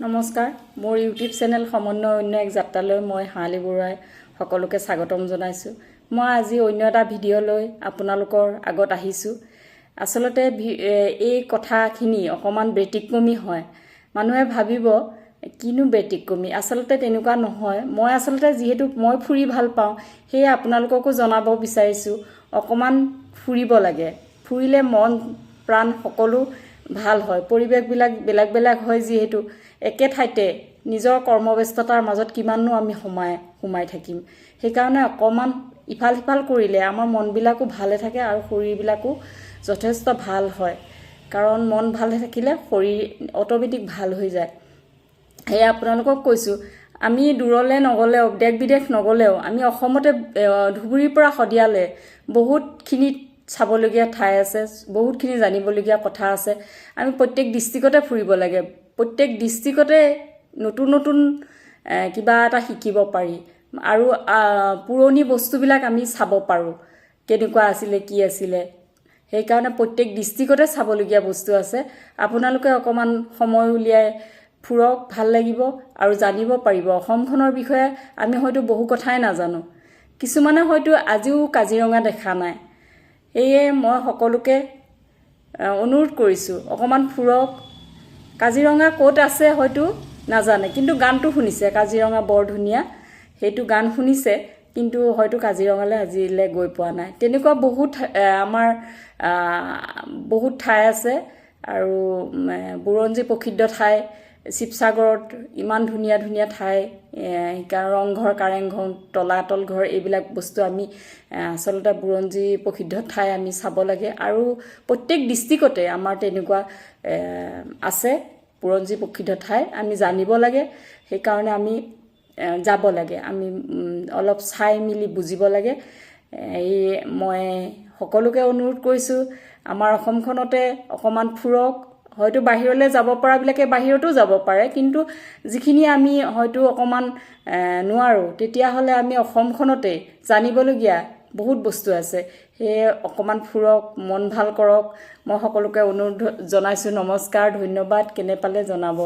নমস্কাৰ, মোৰ YouTube channel সমন্বয় অন্য এক যাত্ৰালৈ মই হাঁলি বৰুৱাই সকলোকে স্বাগতম জনাইছোঁ। মই আজি অন্য এটা ভিডিঅ' লৈ আপোনালোকৰ আগত আহিছোঁ। আচলতে এই কথাখিনি অকণমান ব্যতিক্ৰমী হয়। মানুহে ভাবিব, কিনো ব্যতিক্ৰমী? আচলতে তেনেকুৱা নহয়। মই আচলতে যিহেতু মই ফুৰি ভাল পাওঁ, সেয়ে আপোনালোককো জনাব বিচাৰিছোঁ, অকণমান ফুৰিব লাগে। ফুৰিলে মন প্ৰাণ সকলো ভাল হয়। পৰিৱেশবিলাক বেলেগ বেলেগ হয়। যিহেতু একে ঠাইতে নিজৰ কৰ্মব্যস্ততাৰ মাজত কিমাননো আমি সোমাই সোমাই থাকিম? সেইকাৰণে অকণমান ইফাল সিফাল কৰিলে আমাৰ মনবিলাকো ভালে থাকে আৰু শৰীৰবিলাকো যথেষ্ট ভাল হয়। কাৰণ মন ভালে থাকিলে শৰীৰ অট'মেটিক ভাল হৈ যায়। সেয়ে আপোনালোকক কৈছোঁ, আমি দূৰলৈ নগ'লেও, দেশ বিদেশ নগ'লেও আমি অসমতে ধুবুৰীৰ পৰা শদিয়ালৈ বহুতখিনি চাবলগীয়া ঠাই আছে, বহুতখিনি জানিবলগীয়া কথা আছে। আমি প্ৰত্যেক ডিষ্ট্ৰিক্টতে ফুৰিব লাগে। প্ৰত্যেক ডিষ্ট্ৰিক্টতে নতুন নতুন কিবা এটা শিকিব পাৰি আৰু পুৰণি বস্তুবিলাক আমি চাব পাৰোঁ, কেনেকুৱা আছিলে, কি আছিলে। সেইকাৰণে প্ৰত্যেক ডিষ্ট্ৰিক্টতে চাবলগীয়া বস্তু আছে। আপোনালোকে অকণমান সময় উলিয়াই ফুৰক, ভাল লাগিব আৰু জানিব পাৰিব অসমখনৰ বিষয়ে। আমি হয়তো বহু কথাই নাজানো। কিছুমানে হয়তো আজিও কাজিৰঙা দেখা নাই। সেয়ে মই সকলোকে অনুৰোধ কৰিছোঁ, অকণমান ফুৰক। কাজিৰঙা ক'ত আছে হয়তো নাজানে, কিন্তু গানটো শুনিছে, "কাজিৰঙা বৰ ধুনীয়া", সেইটো গান শুনিছে, কিন্তু হয়তো কাজিৰঙালৈ আজিলৈ গৈ পোৱা নাই। তেনেকুৱা বহুত আমাৰ বহুত ঠাই আছে আৰু বুৰঞ্জী প্ৰসিদ্ধ ঠাই শিৱসাগৰত ইমান ধুনীয়া ধুনীয়া ঠাই, ৰংঘৰ, কাৰেংঘৰ, তলাতল ঘৰ, এইবিলাক বস্তু আমি আচলতে বুৰঞ্জী প্ৰসিদ্ধ ঠাই আমি চাব লাগে। আৰু প্ৰত্যেক ডিষ্ট্ৰিক্টতে আমাৰ তেনেকুৱা আছে বুৰঞ্জী প্ৰসিদ্ধ ঠাই, আমি জানিব লাগে। সেইকাৰণে আমি যাব লাগে, আমি অলপ চাই মেলি বুজিব লাগে। এই মই সকলোকে অনুৰোধ কৰিছোঁ, আমাৰ অসমখনতে অকণমান ফুৰক। হয়তো বাহিৰলৈ যাব পৰাবিলাকে বাহিৰতো যাব পাৰে, কিন্তু যিখিনি আমি হয়তো অকণমান নোৱাৰোঁ, তেতিয়াহ'লে আমি অসমখনতে জানিবলগীয়া বহুত বস্তু আছে। সেয়ে অকণমান ফুৰক, মন ভাল কৰক, মই সকলোকে অনুৰোধ জনাইছোঁ। নমস্কাৰ, ধন্যবাদ। কেনে পালে জনাব।